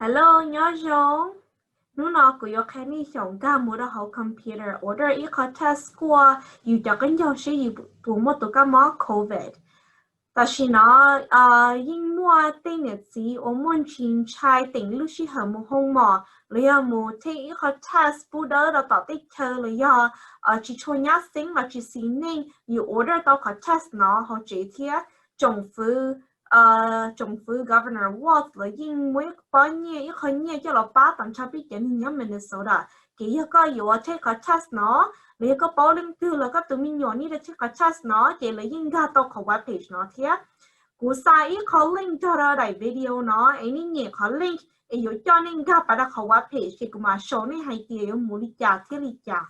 Hello, nyob zoo. Hnub no kuv yuav qhia nej xyaum nkag mus rau hauv computer order ib qho test kuaj yus cov khaub ncaug seb yus puas muaj tus kab mob covid. Tam sim no yeej muaj tej niam txiv uas muaj ntsis ntshai teem lub sij hawm mus hoo mom los yog mus take ib qho test pub dawb rau tom tej chaw los yog tsis tshua nyab xeeb los tsis xis neej, yus order tau qhov test no hauv tsev thiab. Tsoom fwv, tsoom fwv Governor Walz los yeej muaj ib pob nyiaj, ib qho nyiaj coj los pab tag nrho peb cov neeg nyob Minnesota. Ces yog koj yuav take qhov test no los yog koj paub leej twg los koj tus me nyuam need to take qhov test no ces lawv yeej nkag tau qhov web page no thiab. Kuv xa ib qho link rau daim video no es nej nyem qhov link es yuav coj nej nkag pas rau qhov web page ces kuv mam show nej hais tias yuav mus li cas thiab li cas.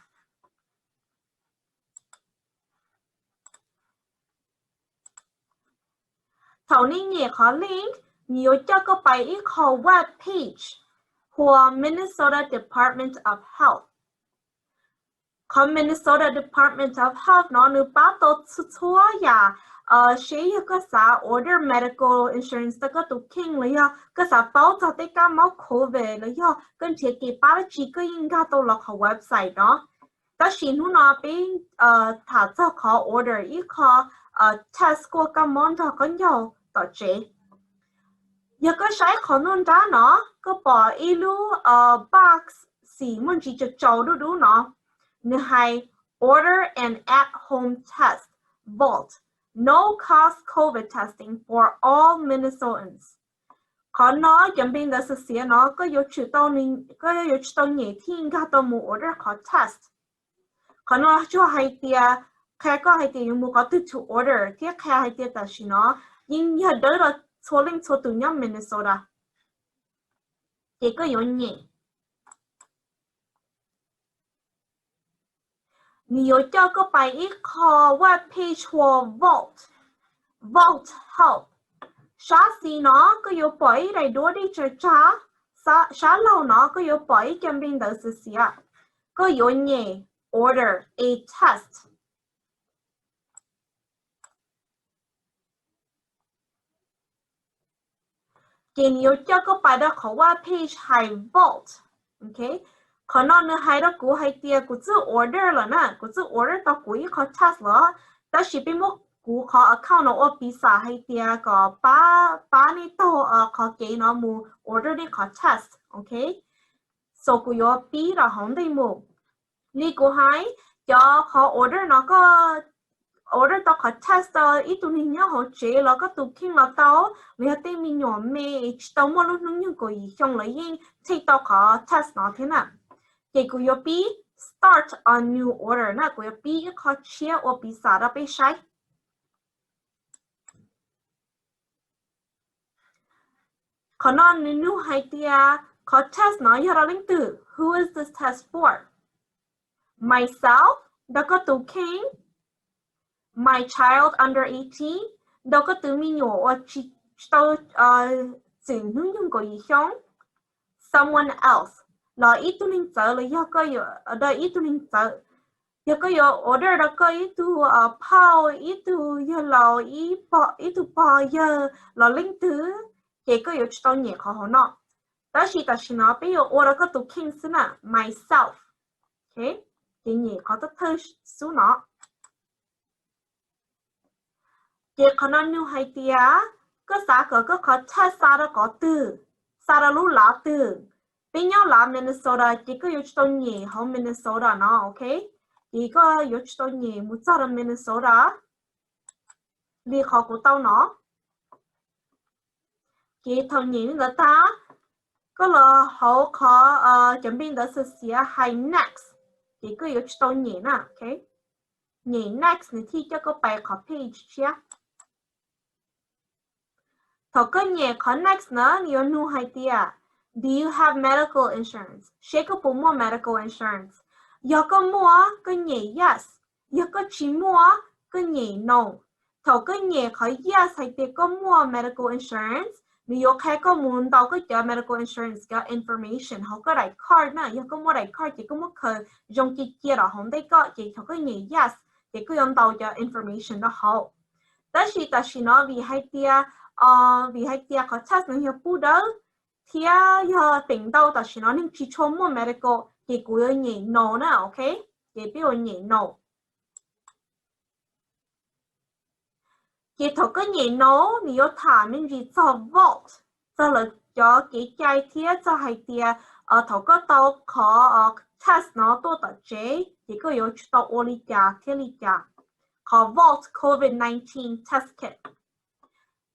Thaum nej nyem qhov link, nws yuav coj koj pais ib qho web page hu ua Minnesota Department of Health. Qhov Minnesota Department of Health no nws pab tau txhua txhua yam, seb yog koj xav order medical insurance rau koj tus kheej los yog koj xav paub txog tej kab mob covid los yog koj nrhiav kev pab dab tsi koj yeej nkag tau los qhov website no. Tab sis hnub no peb tham txog qhov order ib qho test kuaj kab mob nrog khaub ncaug tom tsev. Yog koj saib qhov nruab nrab no, koj pom ib lub box xim muaj ntsis tsaus tsaus dub dub no, nws hais order an at-home test, Vault, no cost covid testing for all Minnesotans. Qhov no cov npe ntawv xiav xiav no koj yuav tsum tau, koj yuav tsum tau nyem thiaj nkag tau mus order qhov test. Qhov no tsuas hais tias qhia koj hais tias yuav mus qhov twg to order thiab qhia hais tias tam sim no yeej yog dawb rau txhua leej txhua tus nyob Minnesota. Ces koj yuav nyem. Nws yuav coj koj pais ib qho web page hu ua Vault, Vault Health. Sab xis no koj yuav pom ib daim duab dej tsawg tsag, sab laug no koj yuav pom ib co npe ntawv xiav xiav. Koj yuav nyem order a test. Ces nws yuav coj koj pais rau qhov web page hais Vault. Qhov no nws hais rau kuv hais tias kuv twb order lawm na, kuv twb order tau kuv ib qho test lawm, tab sis peb muab kuv qhov account no ua piv xam hais tias kom pab, pab nej taug qhov kev no mus order nej qhov test, ok. So kuv yuav pib rau hauv ntej mus. Li kuv hais, cov qhov order no koj order tau qhov test rau ib tug neeg nyob hauv tsev los koj tus kheej los tau, los yog tej me nyuam me tsis tau muaj lub hnub nyoog kaum yim xyoo los yeej take tau qhov test no thiab na. Ces kuv yuav pib start a new order na, kuv yuav pib ib qho tshiab ua piv xam rau peb saib. Qhov no nws nug hais tias qhov test no yog rau leej twg, who is this test for? Myself, nrog koj tus kheej. My child under eighteen, nrog koj tus me nyuam uas tsis tau txwm hnub nyoog kaum yim xyoo. Someone else, los ib tug neeg txawv los yog koj yuav, ib tug neeg txawv, yog koj yuav order rau koj ib tug phauj, ib tug yawg laus, ib tug pog yawg los leej twg, ces koj yuav tsum tau nyem qhov hauv no. Tab sis tam sim no peb yuav ua rau koj tus kheej xwb na, myself. Ces nyem qhov thawj thawj xub no. Ces qhov no nug hais tias koj xav kom koj qhov test xa rau qhov twg, xa rau lub lav twg. Peb nyob lav Minnesota ces koj yuav tsum tau nyem hauv Minnesota no, ok. Ces koj yuav tsum tau nyem mus txog rau Minnesota li qhov kuv tau no. Ces thaum nyem li ntawd tag, koj los hauv qhov cov npe ntawv xiav xiav hais next, ces koj yuav tsum tau nyem na, ok. Nyem next nws thiaj coj koj pais qhov page tshiab. Thaum koj nyem qhov next na nws yuav nug hais tias, do you have medical insurance? Seb koj puas muaj medical insurance. Yog koj muaj, koj nyem yes. Yog koj tsis muaj, koj nyem no. Thaum koj nyem qhov yes hais tias koj muaj medical insurance, nws yuav qhia koj mus ntaus koj cov medical insurance cov information hauv koj daim card na. Yog koj muaj daim card ces koj muab khaws zoo cia cia rau hauv ntej koj, ces thaum koj nyem yes ces koj yuav ntaus cov information rau hauv. Tab sis tam sim no vim hais tias, vim hais tias qhov test no yog pub dawb, thiab yog feem ntau tam sim no neeg tsis tshua muaj medical, ces kuv yuav nyem no na, ok? Ces peb yuav nyem no. Ces thaum koj nyem no, nws yuav tham me ntsis txog vault, txog lawv cov kev cai thiab txog hais tias thaum koj tau qhov test no tuaj tom tsev, ces koj yuav tsum tau ua li cas thiab li cas. Qhov vault covid nineteen test kit.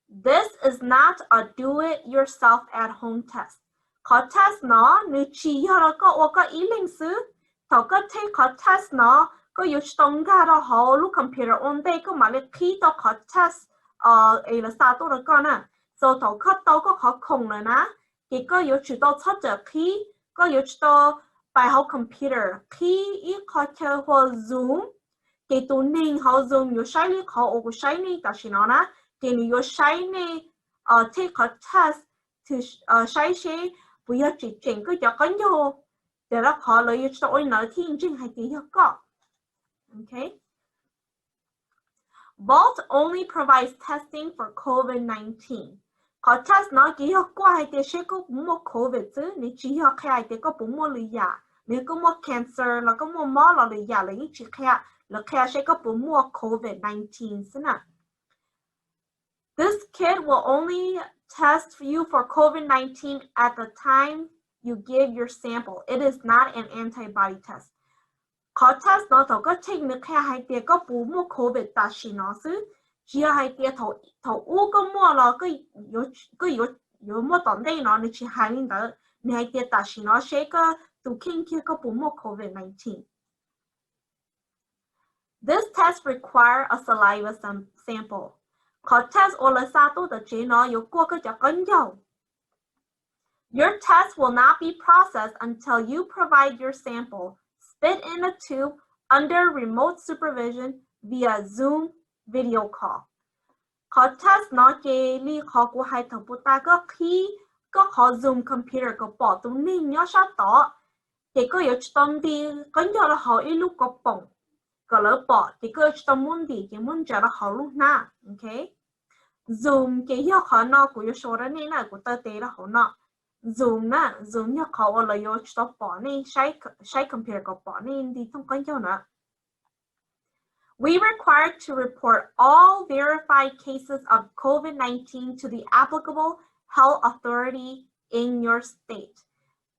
This is not a do it yourself at home test. Qhov test no nws tsis yog rau koj ua koj ib leeg xwb. Thaum koj take qhov test no, koj yuav tsum tau nkag rau hauv lub computer ua ntej koj mam li qhib tau qhov test es lawv xa tuaj rau koj na. So thaum koj tau koj qhov khoom lawm na, ces koj yuav tsum tau txhob rawm qhib, koj yuav tsum tau pais hauv computer qhib ib qho chaw hu ua Zoom, ces tus neeg hauv Zoom yuav saib li qhov uas kuv saib nej tam sim no na, ces nws yuav saib nej take qhov test, saib seb puas yog tseem tseem koj cov qaub ncaug, ces rau qhov lawv yuav tsis tau ua li ntawd thiaj ntseeg hais tias yog koj. Vault only provides testing for covid nineteen. Qhov test no ces yog kuaj hais tias seb koj puas muaj covid xwb, nws tsis yog qhia hais tias koj puas muaj lwm yam, nws koj muaj cancer los koj muaj mob los lwm yam lawv yeej tsis qhia, lawv qhia seb koj puas muaj covid nineteen xwb na. This kit will only test you for covid nineteen at the time you give your sample. It is not an antibody test. Qhov test no thaum koj take nws qhia hais tias koj puas muaj covid tam sim no xwb, tsis yog hais tias thaum ub koj muaj los koj yuav muaj tom ntej no, nws tsis hais li ntawd. Nws hais tias tam sim no seb koj tus kheej kiag koj puas muaj covid nineteen. This test require a saliva sample. Qhov test uas lawv xa tuaj tom tsev no yuav kuaj koj cov qaub ncaug. Your test will not be processed until you provide your sample, spit in a tube under remote supervision via Zoom video call. Qhov test no ces li qhov kuv hais thaum puag ta, koj qhib koj qhov Zoom computer kom pom tus neeg nyob sab tod, ces koj yuav tsum tau nti qaub ncaug rau hauv ib lub kaus poom kom lawv pom, ces koj yuav tsum tau muab ntim ces muab ntsaws rau hauv lub hnab, ok? Zoom ces yog qhov no kuv yuav suav rau nej na, kuv taw tes rau hauv no. Zoom na, Zoom yog qhov uas lawv yuav tsum tau pom nej, saib computer kom pom nej nti thooj qaub ncaug na. We require to report all verified cases of covid nineteen to the applicable health authority in your state.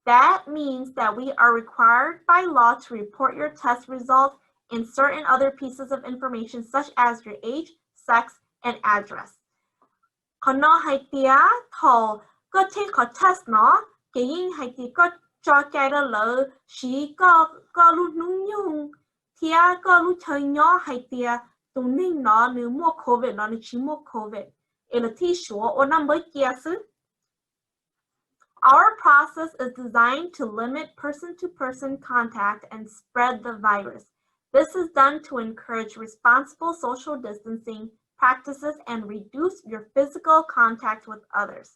That means that we are required by law to report your test result and certain other pieces of information such as your age, sex, and address. Qhov no hais tias thaum koj take qhov test no, ces yeej hais tias koj tso cai rau lawv siv koj lub hnub nyoog thiab koj lub chaw nyob hais tias tus neeg no nws muaj covid los nws tsis muaj covid, es lawv thiaj suav ua naj npawb cia xwb. Our process is designed to limit person-to-person contact and spread the virus. This is done to encourage responsible social distancing practices and reduce your physical contact with others.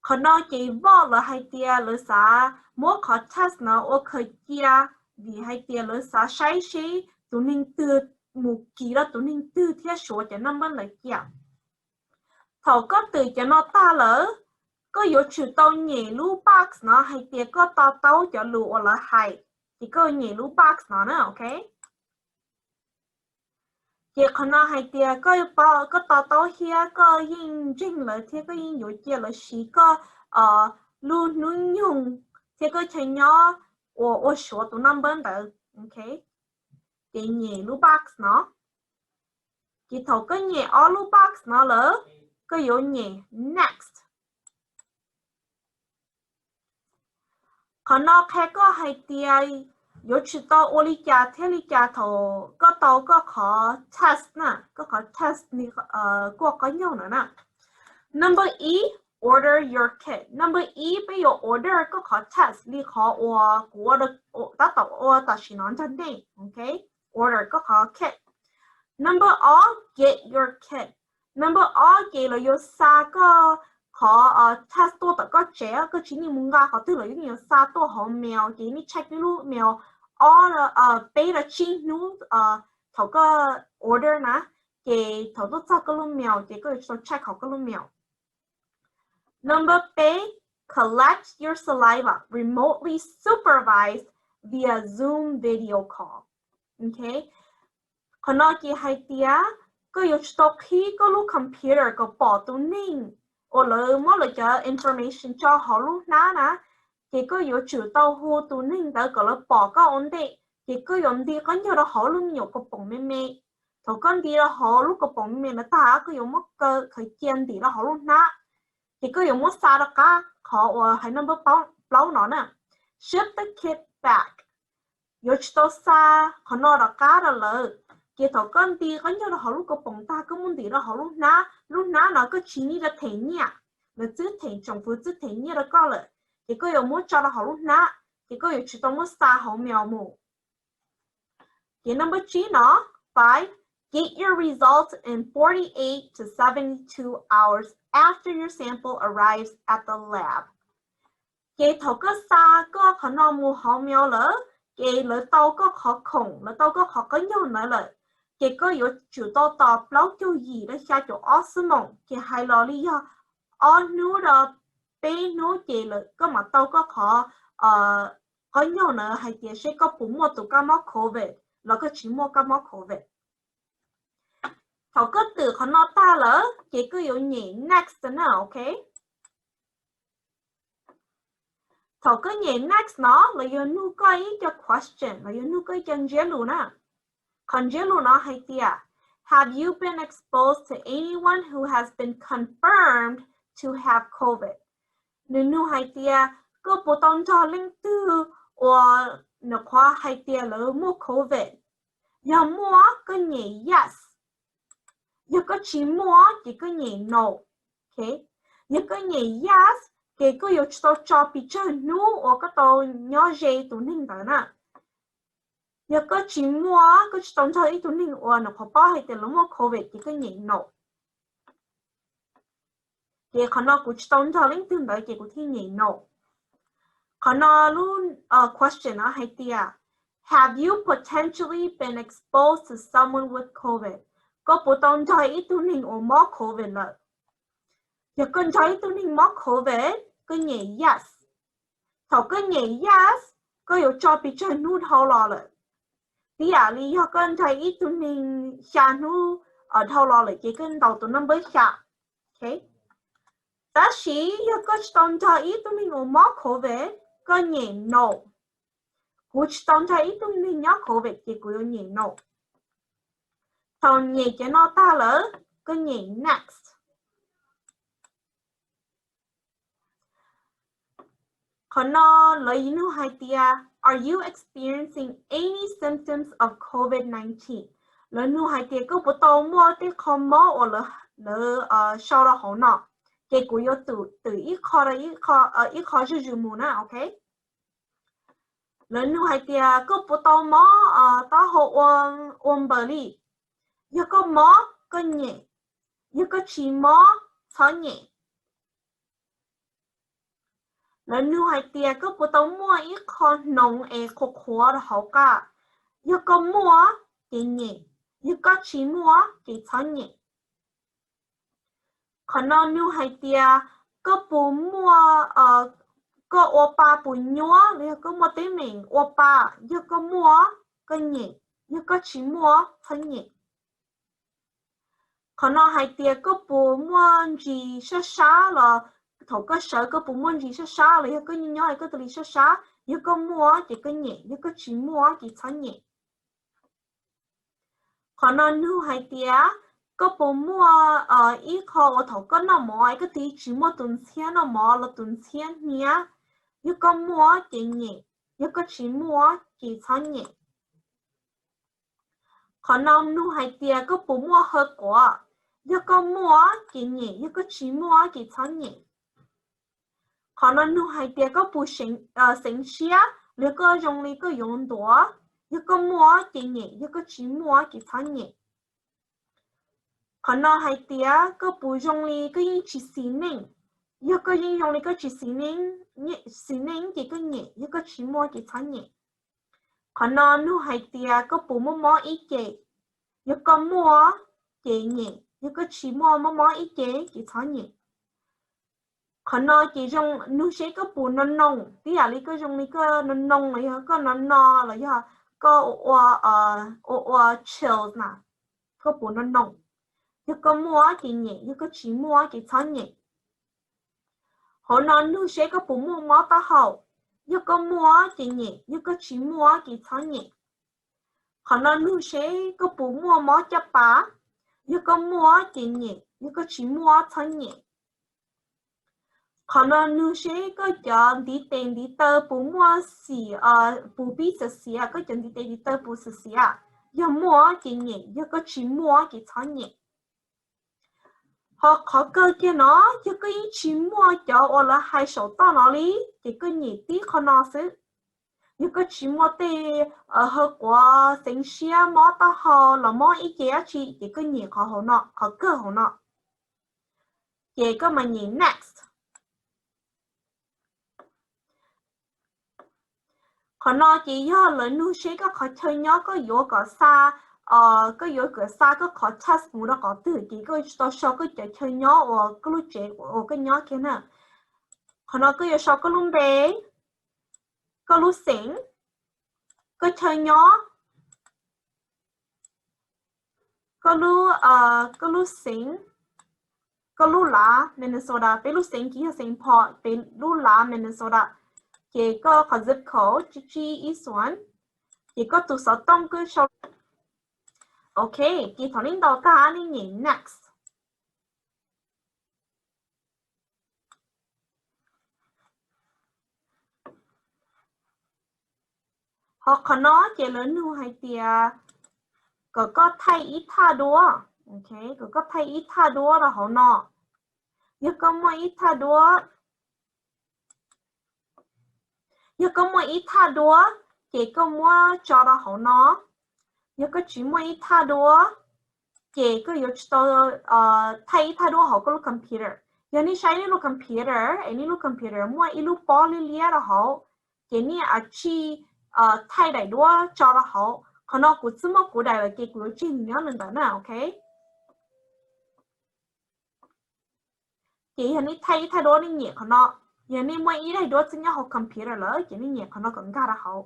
Qhov no ces voj lawv hais tias lawv xav muab qhov test no ua khaws cia, vim hais tias lawv xav saib seb tus neeg twg mus kis rau tus neeg twg thiab suav cov naj npawb ntawd cia. Thaum koj twm cov no tag lawm, koj yuav tsum tau nyem lub box no hais tias koj to taub cov lus uas lawv hais, ces koj nyem lub box no na, ok? Ces qhov no hais tias koj, koj to taub thiab koj yeej ntseeg lawv thiab koj yeej yuav cia lawv siv koj lub hnub nyoog thiab koj chaw nyob uas ua suav tus naj npawb ntawd, ok? Ces nyem lub box no. Ces thaum koj nyem ob lub box no lawm, koj yuav nyem next. Qhov no qhia koj hais tias yuav tsum tau ua li cas thiab li cas thaum koj tau koj qhov test na, koj qhov test kuaj qaub ncaug no na. Number ib, order your kit. Number ib, peb yuav order koj qhov test li qhov uas kuv tab tom ua tam sim no nrog nej, ok? Order koj qhov kit. Number ob, get your kit. Number ob, ces lawv yuav xa koj qhov test tuaj tom koj tsev, koj tsis need mus nqa qhov twg, lawv yeej yuav xa tuaj hauv mail, ces nej check ib lub mail ob, peb los tsib hnub thaum koj order na, ces thaum tuaj txog koj lub mail ces koj yuav tsum tau check hauv koj lub mail. Number peb, collect your saliva remotely supervised via Zoom video call. Okay. Qhov no ces hais tias koj yuav tsum tau qhib koj lub computer kom pom tus neeg uas lawv muab lawv cov information tso hauv lub hnab na, ces koj yuav tsum tau hu tus neeg ntawd kom lawv pom koj ua ntej, ces koj yuav nti qab nyuag rau hauv lub me nyuam kaus poom me me. Thaum koj nti rau hauv lub kaus poom me me ntawd tag, koj yuav muab kaw khaws cia ntim rau hauv lub hnab, ces koj yuav muab xa rov qab qhov uas hais number plaub no na, ship the kit back. Yuav tsum tau xa qhov no rov qab rau lawv. Ces thaum koj nti qab nyuag rau hauv lub kaus poom tag, koj muab ntim rau hauv lub hnab, lub hnab no koj tsis need them nyiaj, lawv twb them, tsoom fwv twb them nyiaj rau koj lawm, ces koj yuav muab tso rau hauv lub hnab, ces koj yuav tsum tau muab xa hauv mail mus. Ces number tsib no, five, get your results in forty-eight to seventy-two hours after your sample arrives at the lab. Ces thaum koj xa koj qhov no mus hauv mail lawm, ces lawv tau koj qhov khoom, lawv tau koj qhov qab nyuag ntawd lawm, ces koj yuav tsum tau tos plaub caug yim rau xya caum ob xuab moos, ces hais los li yog ob hnub rau peb hnub ces koj mam tau koj qhov qab nyuag ntawd hais tias seb koj puas muaj tus kab mob covid los koj tsis muaj kab mob covid. Thaum koj twm qhov no tag lawm ces koj yuav nyem next na, ok. Thaum koj nyem next no, lawv yuav nug koj ib co question, lawv yuav nug koj ib co ntsiab lus na. Qhov ntsiab lus no hais tias, have you been exposed to anyone who has been confirmed to have covid? Nws nug hais tias koj puas tau nrog leej twg uas nws qhuav hais tias lawv muaj covid. Yog muaj, koj nyem yes. Yog koj tsis muaj ces koj nyem no. Yog koj nyem yes, ces koj yuav tsum tau tso pes tsawg hnub uas koj tau nyob ze tus neeg ntawd na. Yog koj tsis muaj, koj tsis tau nrog ib tug neeg uas nws qhuav paub hais tias lawv muaj covid ces koj nyem no. Ces qhov no kuv tsis tau nrog leej twg ntawd ces kuv thiaj nyem no. Qhov no lub question no hais tias, have you potentially been exposed to someone with covid? Koj puas tau nrog ib tug neeg uas mob covid lawm? Yog koj nrog ib tug neeg mob covid, koj nyem yes. Thaum koj nyem yes, koj yuav tso pes tsawg hnub dhau los lawm. Tib yam li yog koj nrog ib tug neeg xya hnub dhau los lawm ces koj ntaus tus number xya. Tab sis yog koj tsis tau nrog ib tug neeg uas mob covid, koj nyem no. Kuv tsis tau nrog ib tug neeg nyob covid ces kuv yuav nyem no. Thaum nyem cov no tag lawm, koj nyem next. Qhov no lawv nug hais tias, are you experiencing any symptoms of covid nineteen? Lawv nug hais tias koj puas tau muaj tej qho mob uas lawv sau rau hauv no. Ces kuv yuav twm ib qho, ib qho zuj zus mus na, ok. Lawv nug hais tias koj puas tau mob taub hau ua npaws li? Yog koj mob, koj nyem. Yog koj tsis mob, txhob nyem. Lawv nug hais tias koj puas tau muaj ib qho hnoov es qhuav qhuav rau hauv qab? Yog koj muaj, ces nyem. Yog koj tsis muaj, ces txhob nyem. Qhov no nug hais tias koj puas muaj, koj ua pa puas nyuab los yog koj muaj teeb meem ua pa. Yog koj muaj, koj nyem. Yog koj tsis muaj, txhob nyem. Qhov no hais tias koj puas muaj ntsis sab sab los, thaum koj sawv koj puas muaj ntsis sab sab los yog koj nyob nyob koj tus hli sab sab. Yog koj muaj ces koj nyem, yog koj tsis muaj ces txhob nyem. Qhov no nug hais tias koj puas muaj ib qho uas thaum koj noj mov es koj tig tsis muaj tus ntxhiab noj mov los tus ntxhiab hnyiab. Yog koj muaj ces nyem, yog koj tsis muaj ces txhob nyem. Qhov no nug hais tias koj puas muaj haw quav? Yog koj muaj ces nyem, yog koj tsis muaj ces txhob nyem. Qhov no nug hais tias koj puas xeev siab los koj zoo li koj yuav ntuav? Yog koj muaj ces nyem, yog koj tsis muaj ces txhob nyem. Qhov no hais tias koj puas zoo li koj yeej tsis xis neej? Yog koj yeej zoo li koj tsis xis neej ces koj nyem, yog koj tsis muaj ces txhob nyem. Qhov no nug hais tias koj puas muaj mob ib ce? Yog koj muaj ces nyem, yog koj tsis muaj mob mob ib ce ces txhob nyem. Qhov no ces zoo nug seb koj puas no noos, tib yam li koj zoo li koj no noos los yog koj no no los yog koj ua ua ua chills na, koj puas no noos. Yog koj muaj ces nyem, yog koj tsis muaj ces txhob nyem. Hauv no nug seb koj puas muaj mob taub hau. Yog koj muaj ces nyem, yog koj tsis muaj ces txhob nyem. Qhov no nug seb koj puas muaj mob caj pas. Yog koj muaj ces nyem, yog koj tsis muaj txhob nyem. Qhov no nug seb koj cov ntiv tes ntiv taw puas muaj xim, puas pib xiav xiav, koj cov ntiv tes ntiv taw puas xiav xiav. Yog muaj ces nyem, yog koj tsis muaj ces txhob nyem. Ho qhov kawg kiag no, yog koj yeej tsis muaj cov uas lawv hais saum toj no li, ces koj nyem tib qho no xwb. Yog koj tsis muaj tej haw quav, xeev siab, mob taub hau los mob ib ce dab tsi, ces koj nyem qhov hauv no, qhov kawg hauv no. Ces koj mam nyem next. Qhov no ces yog lawv nug seb koj qhov chaw nyob koj yuav kom xa, koj yuav kom xa koj qhov test mus rau qhov twg, ces koj yuav tsum tau sau koj cov chaw nyob uas koj lub tsev uas koj nyob kiag na. Qhov no koj yuav sau koj lub npe, koj lub xeem, koj chaw nyob, koj lub, koj lub xeem, koj lub lav Minnesota, peb lub xeem ces yog Saint Paul, peb lub lav Minnesota. Ces koj qhov zip code tsib tsib ib xoom, ces koj tus xov tooj koj sau. Ok, ces thaum nej ntaus tag nej nyem next. Ho qhov no ces lawv nug hais tias kom koj thaij ib thaj duab, kom koj thaij ib thaj duab rau hauv no. Yog koj muaj ib thaj duab, yog koj muaj ib thaj duab, ces koj muab tso rau hauv no. Yog koj tsis muaj ib thaj duab, ces koj yuav tsum tau thaij ib thaj duab hauv koj lub computer. Yog nej saib nej lub computer es nej lub computer muaj ib lub pob liab liab rau hauv, ces nej a tsij thaij daim duab tso rau hauv. Qhov no kuv twb muab kuv daim lawm ces kuv yuav tseg nws nyob li ntawd na, ok. Ces yog nej thaij ib thaj duab nej nyem qhov no. Yog nej muaj ib daim duab twb nyob hauv computer lawm ces nej nyem qhov no kom nkag rau hauv.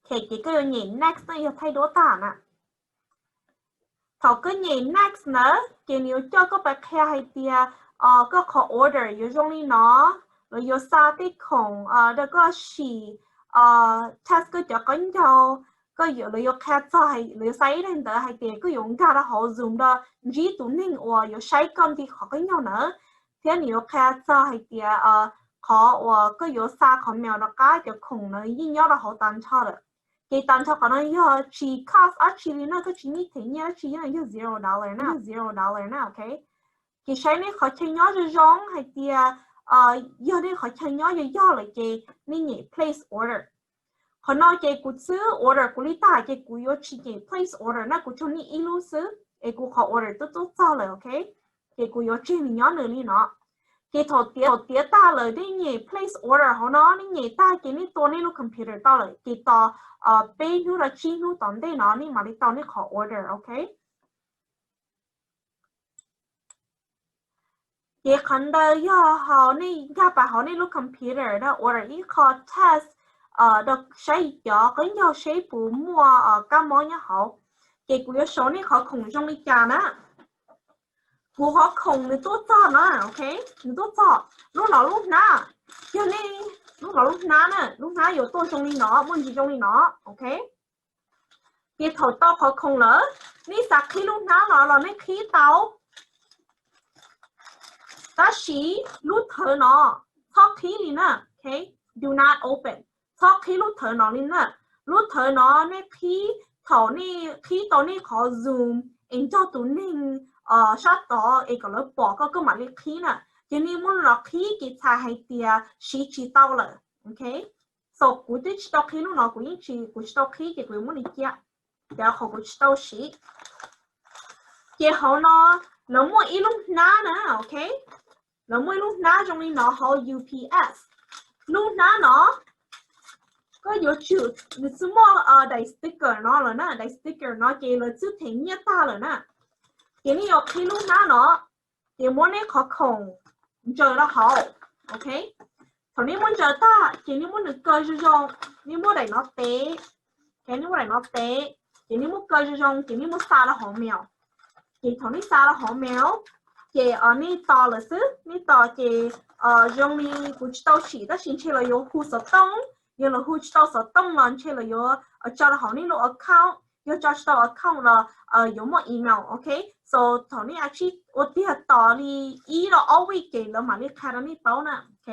Ces koj yuav nyem next no yog thaij duab tag na. Thaum koj nyem next ntawd ces nws yuav coj koj pais qhia hais tias koj qhov order yuav zoo li no, lawv yuav xa tej khoom rau koj sim test koj cov qaub ncaug, koj yuav, lawv yuav qhia txog, lawv yuav xa ib daim ntawv hais tias koj yuav nkag rau hauv Zoom nrog ntsib tus neeg uas yuav saib koj nti qhov qaub ncaug ntawd, thiab nws yuav qhia txog hais tias qhov uas koj yuav xa qhov mail rov qab cov khoom ntawd yeej nyob rau hauv tas nrho lawm. Ces tas nrho qhov no yog tsis cost dab tsi li na, koj tsis need them nyiaj dab tsi, yog zero dollar na, zero dollar na, ok. Ces saib nej qhov chaw nyob zoo zoo hais tias yog nej qhov chaw nyob yog yog lawm ces nej nyem place order. Qhov no ces kuv twb order kuv li tag ces kuv yuav tsis nyem place order na, kuv tsuas need ib lub xwb es kuv qhov order twb tuaj txog lawm, ok. Ces kuv yuav tseg nws nyob nws li no. Ces thaum tiav, thaum tiav tag lawm nej nyem place order hauv no, nej nyem tag ces nej tua nej lub computer tau lawm ces tos peb hnub los tsib hnub tom ntej no nej mam li tau nej qhov order, ok. Ces qhov ntawd yog hauv nej nkag pas hauv nej lub computer rau order ib qho test rau saib cov qaub ncaug seb puas muaj kab mob nyob hauv. Ces kuv yuav sau nej qhov khoom zoo li cas na. Kuv qhov khoom nws tuaj txog na, ok, nws tuaj txog lub no lub hnab, yog nej, lub no lub hnab na, lub hnab yuav tuaj zoo li no, muaj ntsis zoo li no, ok. Ces thaum tau qhov khoom lawm, nej xav qhib lub hnab no los nej qhib tau, tab sis lub thawv no txhob qhib li na, ok, do not open, txhob qhib lub thawv no li na. Lub thawv no nej qhib thaum nej qhib tau nej qhov Zoom es nrog tus neeg sab tod es kom lawv pom koj, koj mam li qhib na. Ces nej muab los qhib ces txhais hais tias siv tsis tau lawm, ok. Xaum kuv twb tsis tau qhib lub no, kuv yeej tsis, kuv tsis tau qhib ces kuv yuav muab nws cia, ces qhov kuv tsis tau siv. Ces hauv no lawv muaj ib lub hnab na, ok, lawv muaj ib lub hnab zoo li no hauv U P S. Lub hnab no koj yuav tsum, nws twb muaj daim sticker no lawm na, daim sticker no ces lawv twb them nyiaj tag lawm na. Ces nej yuav qhib lub hnab no, ces muab nej qhov khoom ntsaws rau hauv, ok. Thaum nej muab ntsaws tag ces nej muab nws kaw zoo zoo, nej muab daim no tev, nej muab daim no tev, ces nej muab kaw zoo zoo ces nej muab xa rau hauv mail. Ces thaum nej xa rau hauv mail, ces nej tos lawm xwb, nej tos ces zoo li kuv tsis tau sim tab sis ntshe los yuav hu xov tooj, yog los hu tsis tau xov tooj los ntshe los yuav tso rau hauv nej lub account, yog tso tsis tau account los yuav muaj email, ok. So thaum nej ua tiag tos li ib los ob week ces lawv mam li qha rau nej paub na, ok.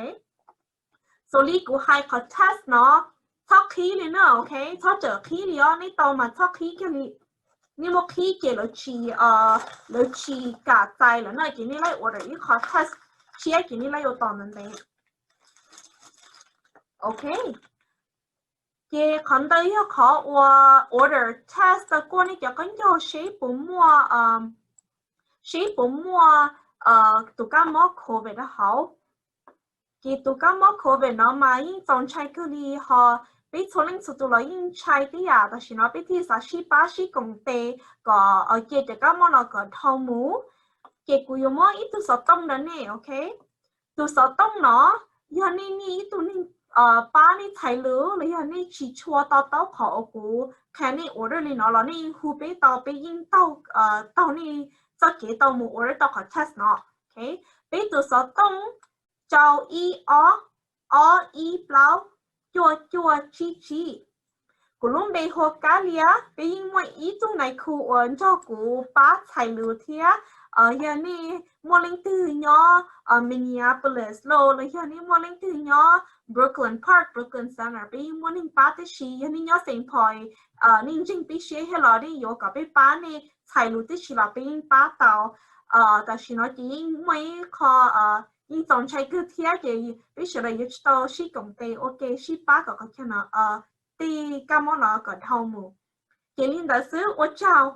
So li kuv hais qhov test no, txhob qhib li na, ok, txhob tsawm qhib li os, nej tau mas txhob qhib kiag li. Nej muab qhib ces lawv tsis, lawv tsis kam txais lawm na, ces nej laij order ib qho test tshiab ces nej laij ua tos ntev ntev. Ok. Ces qhov ntawd yog qhov uas order test tau kuaj nej cov qaub ncaug seb puas muaj, seb puas muaj tus kab mob covid rau hauv. Ces tus kab mob covid no mas yeej txaus ntshai kawg li, ho peb txhua leej txhua tus los yeej ntshai tib yam. Tam sim no peb thiaj xav sib pab sib koom tes kom cia cov kab mob no kom dhau mus. Ces kuv yuav muab ib tug xov tooj rau nej, ok. Tus xov tooj no yog nej nij ib tug neeg pab nej txhais lus los yog nej tsis tshua to taub qhov uas kuv qhia nej order li no los nej hu peb tau, peb yeej taug, taug nej txoj kev tau mus order tau qhov test no. Ok, peb tus xov tooj rau ib ob, ob ib plaub, cuaj cuaj tsib tsib. Kuv lub npe hu ua Kab Lia, peb yeej muaj ib tug nais khu uas nrog kuv pab txhais lus thiab. Yog nej muaj leej twg nyob Minneapolis los, los yog nej muaj leej twg nyob Brooklyn Park, Brooklyn Center, peb yeej muaj neeg pab tib si. Yog nej nyob Saint Paul, nej ntseeg peb siab thiab los nej yuav kom peb pab nej txhais lus tib si los peb yeej pab tau. Tam sim no ces yeej muaj ib qho, yeej txaus ntshai kawg thiab ces peb sawv daws yuav tsum tau sib koom tes ua ke sib pab kom qhov chaw no, tej kab mob no kom dhau mus. Ces li ntawd xwb, ua tsaug.